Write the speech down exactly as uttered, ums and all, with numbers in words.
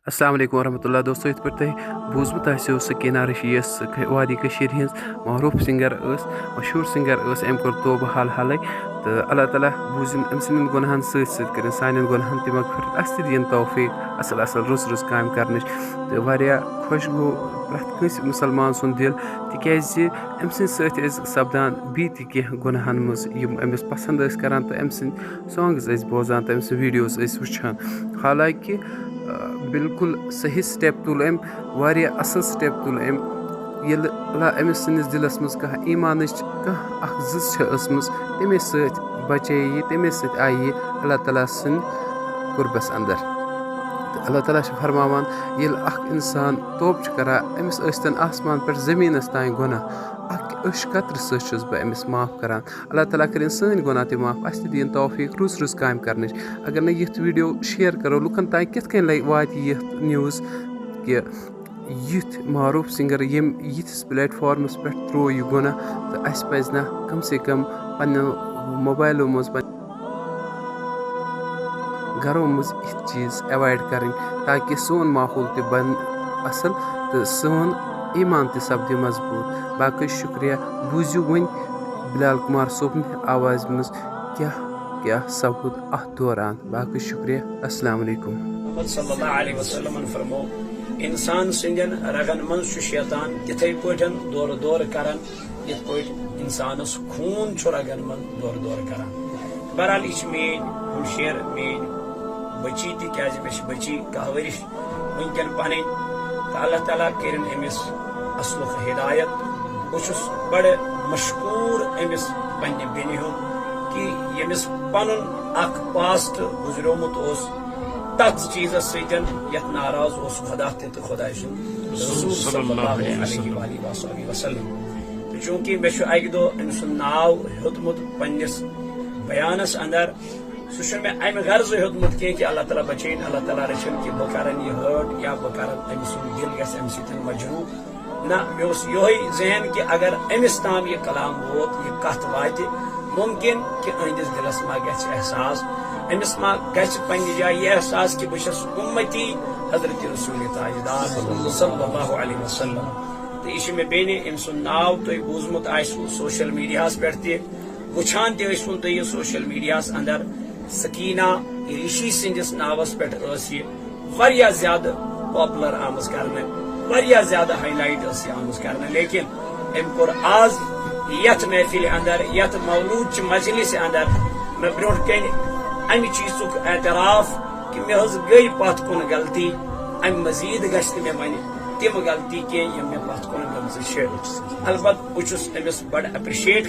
السلام علیکم ورحمۃ اللہ۔ دوستو، یِتھ پٲٹھۍ تۄہہِ بوٗزمُت آسیو، سکینہ رشی یۄس وادی کٔشیٖرِ ہِنٛز معروٗف سِنٛگر ٲس، مشہوٗر سِنٛگر ٲس، أمۍ کوٚر توبہٕ حال حالٕے۔ تہٕ اللہ تعالیٰ بوٗزِن أمۍ سٕنٛدٮ۪ن گۄناہَن سۭتۍ سۭتۍ، کٔرِن سانٮ۪ن گۄناہَن تہِ مغفرت، اَسہِ تہِ دِیِن توفیٖق اَصٕل اَصٕل رٕژ رٕژ کامہِ کَرنٕچ۔ تہٕ واریاہ خۄش گوٚو پرٛٮ۪تھ کٲنٛسہِ مُسلمان سُنٛد دِل، تِکیٛازِ أمۍ سٕنٛدِ سۭتۍ ٲسۍ سَپدان بیٚیہِ تہِ کینٛہہ گۄناہَن منٛز، یِم أمِس پَسنٛد ٲسۍ کَران تہٕ أمۍ سٕنٛدۍ سانگٕز ٲسۍ بوزان تہٕ أمۍ سٕنٛز ویٖڈیوز ٲسۍ وٕچھان۔ حالانکہ، آ، بالکل صحیح سٹیپ تُل أمۍ، واریاہ اَصٕل سٹیپ تُل أمۍ۔ ییٚلہِ اللہ أمِس سٕنٛدِس دِلَس منٛز کانٛہہ ایٖمانٕچ کانٛہہ اَکھ زٕژ چھےٚ ٲسمٕژ، تَمے سۭتۍ بَچے یہِ، تَمے سۭتۍ آیہِ یہِ اللہ تعالیٰ سٕنٛدِ قُربَس اَندَر۔ تہٕ اللہ تعالیٰ چھُ فرماوان، ییٚلہِ اَکھ اِنسان توبہٕ چھُ کَران، أمِس ٲسۍتَن آسمان پٮ۪ٹھ زٔمیٖنَس تام گۄناہ، اَکہِ أچھ قطرٕ سۭتۍ چھُس بہٕ أمِس معاف کَران۔ اللہ تعالیٰ کٔرِن سٲنۍ گۄناہ تہِ معاف، اَسہِ تہِ دِیِن توفیٖق رٕژ رٕژ کامہِ کَرنٕچ۔ اگر نہٕ یِتھ ویٖڈیو شیئر کَرو، لُکَن تام کِتھ کٔنۍ لَگہِ، واتہِ یِتھ نیوٕز کہِ یِتھ معروٗف سِنٛگَر ییٚمۍ یِتھِس پلیٹ فارمَس پٮ۪ٹھ ترٛوو یہِ گۄناہ، تہٕ اَسہِ پَزِ نہ کم سے کم پنٛنیو موبایلو منٛز پنٛنہِ گَرو منٛز یِتھ چیٖز ایوایڈ کَرٕنۍ، تاکہِ سون ماحول تہِ بَنہِ اَصٕل تہٕ سون ایٖمان تہِ سَپدِ مضبوٗط۔ باقٕے شُکریہ۔ بوٗزِو وۄنۍ بِلال کُمار صٲبنہِ آوازِ منٛز کیٛاہ کیٛاہ سَپُد اَتھ دوران۔ باقٕے شُکریہ۔ السلام علیکم۔ محمد صلی اللہ علیہ وسلمن فرمو، انسان سٕنٛدٮ۪ن رگن منٛز چھُ شیطان تِتھے پٲٹھۍ دورٕ دورٕ کران، یِتھ پٲٹھۍ انسانس خوٗن چھُ رگن منٛز دورٕ دورٕ کران۔ بہرحال، یہِ چھِ میٲنۍ ہُم شیر، میٲنۍ بچی تہِ، کیازِ مےٚ چھِ بچی کاہ ؤرِش وٕنکٮ۪ن پنٕنۍ، تہٕ اللہ تعالیٰ کٔرِن أمِس اصلُک ہدایت۔ بہٕ چھُس بڑٕ مشکوٗر أمِس پننہِ بیٚنہِ ہُنٛد کہِ ییٚمِس پنُن اکھ پاسٹ گُزریومُت اوس تتھ چیٖزس سۭتۍ یتھ ناراض اوس خدا تہِ تہٕ خدایہِ سُنٛد رسول صلی اللہ علیہ وآلہ وصحبہ وسلم۔ تہٕ چوٗنٛکہِ مےٚ چھُ اکہِ دۄہ أمۍ سُنٛد ناو ہیوٚتمُت پننِس بیانس اندر، سُہ چھُنہٕ مےٚ امہِ غرضہٕ ہیوٚتمُت کینٛہہ کہِ اللہ تعالیٰ بچٲیِن، اللہ تعالیٰ رٔچھِن کہِ بہٕ کرن یہِ ہٲٹ یا بہٕ کرن أمۍ سُنٛد دِل گژھِ امہِ سۭتۍ مجروح۔ نہ، مےٚ اوس یِہوٚے ذہن کہِ اگر أمِس تام یہِ کلام ووت، یہِ کتھ واتہِ، ممکن کہِ أہنٛدِس دِلس ما گژھِ احساس، أمِس ما گژھِ پننہِ جایہِ یہِ احساس کہِ بہٕ چھَس اُمتی حضرت رسول تاجدار صلی اللہ علیہ وسلم۔ تہٕ یہِ چھِ مےٚ بیٚنہِ، أمۍ سُنٛد ناو تۄہہِ بوٗزمُت آسِوٕ سوشل میڈیاہَس پٮ۪ٹھ تہِ، وٕچھان تہِ ٲسِوُن تُہۍ یہِ سوشل میڈیاہَس اندر۔ سکینہ ریشی سٕنٛدِس ناوَس پٮ۪ٹھ ٲس یہِ واریاہ زیادٕ پاپولر آمٕژ کرنہٕ، واریاہ زیادٕ ہائی لائٹ ٲس یہِ آمٕژ کرنہٕ، لیکن أمۍ کوٚر آز یتھ محفلہِ اندر، یتھ مولوٗد چہِ مجلسہِ اندر مےٚ برونٛٹھ کنہِ امہِ چیٖزُک اعتراف کہِ مےٚ حظ گٔے پتھ کُن غلطی، امہِ مزید گژھِ نہٕ مےٚ وۄنۍ تِم غلطی کینٛہہ یِم مےٚ پتھ کُن گٔمژٕ چھِ۔ البتہ بہٕ چھُس أمِس بڑٕ اپریشیٹ